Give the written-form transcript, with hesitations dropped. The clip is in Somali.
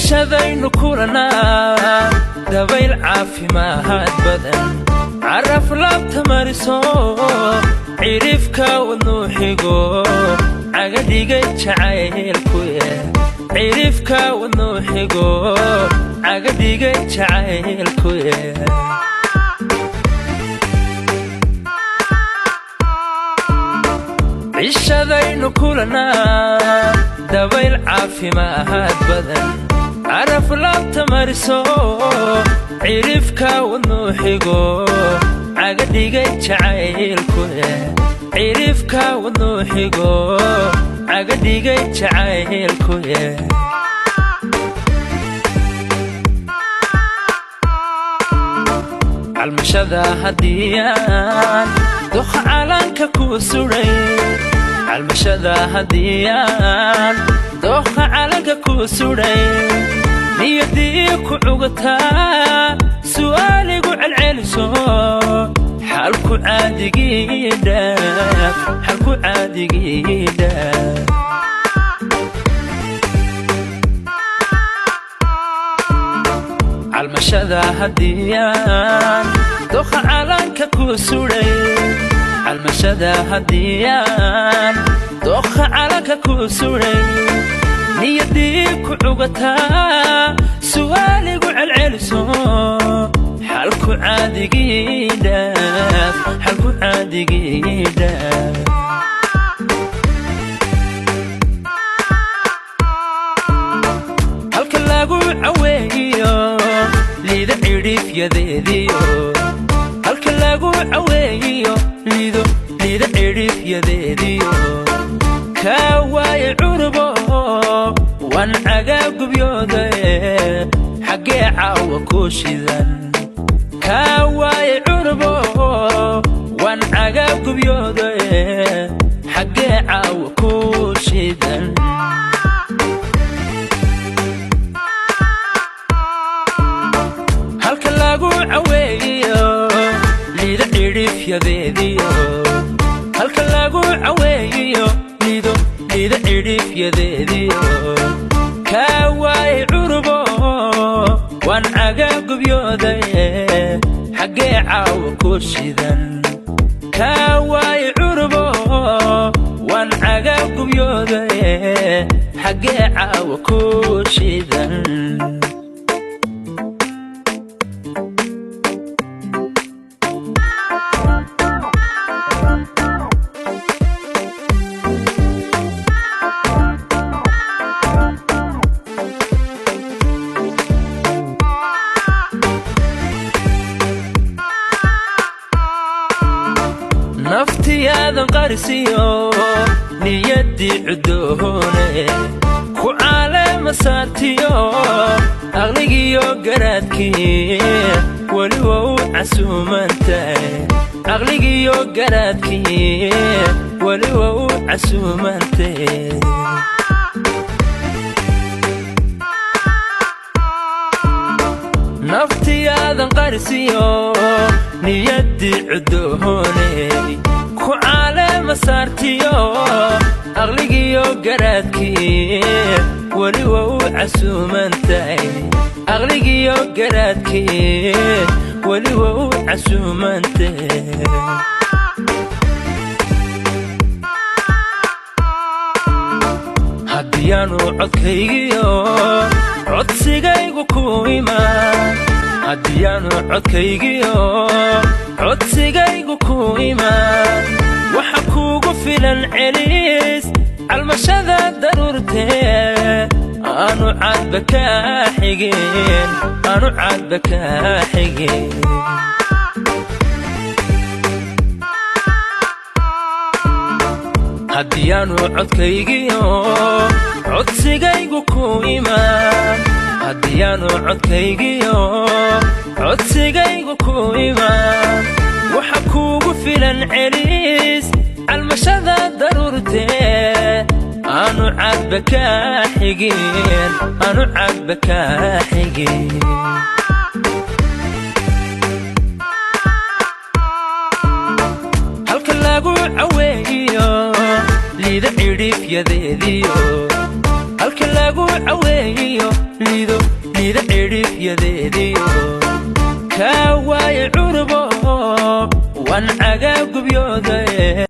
Cishadaynu kulanaa dabayl caafimaad badan caraf laabta mariso cirifka wadnuu xigo cagadhigay jacaylkuye cirifka wadnuu xigo cagadhigay jacaylkuye. Cishadaynu kulanaa dabayl caafimaad badan caraf laabta mariso cirifka wadnuu xigo cagadhigay jacaylkuye cirifka wadnuu xigo cagadhigay jacaylkuye. Calmashada haddiyaan duqa calanka ku suray calmashada haddiyaan dooqa calanka ku suray niyadii ku cugataa su'aaligu celceliso xalku caadigii dhaaf xalku caadigii dhaaf. Calmashada haddiyaan dooqa calanka ku suray calmashada haddiyaan dooqa calanka ku suray niyadii ku cugataa su'aaligu celceliso xalku caadigii dhaaf xalku caadigii dhaaf. Halka lagu caweeyo liida cidhiifyadeediyo halka lagu caweeyo liido liida cidhiifyadeediyo kaa waaye curubo waan cagaagubyooda xaggee caawa ku shidan kaa waaye curubo waan cagaagubyooda xaggee caawa ku shidan. Halka lagu caweeyo liida cidhiifyadeediyo halka lagu caweeyo liido liida cidhiifyadeediyo kaa waaye curubo waan cagaagubyooda xaggee caawa ku shidan kaa waaye curubo waan cagaagubyooda xaggee caawa ku shidan. Naftiyaadan qarisiyo niyaddii cuddoone ku caalema saartiyo aqligiyo garaadkii weli waa u casuumantahay aqligiyo garaadkii weli waa u casuumantahay. Naftiyaadan qarisiyo niyaddii cuddoone ku caalema saartiyo aqligiyo garaadkii weli waa u casuumantahay aqligiyo garaadkii weli waa u casuumantahay. Haddiyaanu codkaygiyo codsigaygu ku imaan haddiyaanu codkaygiyo codsigaygu ku imaan waxa kuugu filan celis calmashada daruurtee aanu caadba kaa xigin aanu caadba kaa xigin. Haddiyaanu codkaygiyo codsigaygu ku imaan haddiyaanu codkaygiyo codsigaygu ku imaan waxa kuugu filan celis calmashada daruurtee aanu caadba kaa xigin aanu caadba kaa xigin. Halka lagu caweeyo liida cidhiifyadeediyo halka lagu caweeyo Liido, Liida cidhifyadeediyo kaa waaye cunubo, waan cagaa gubyoodaye.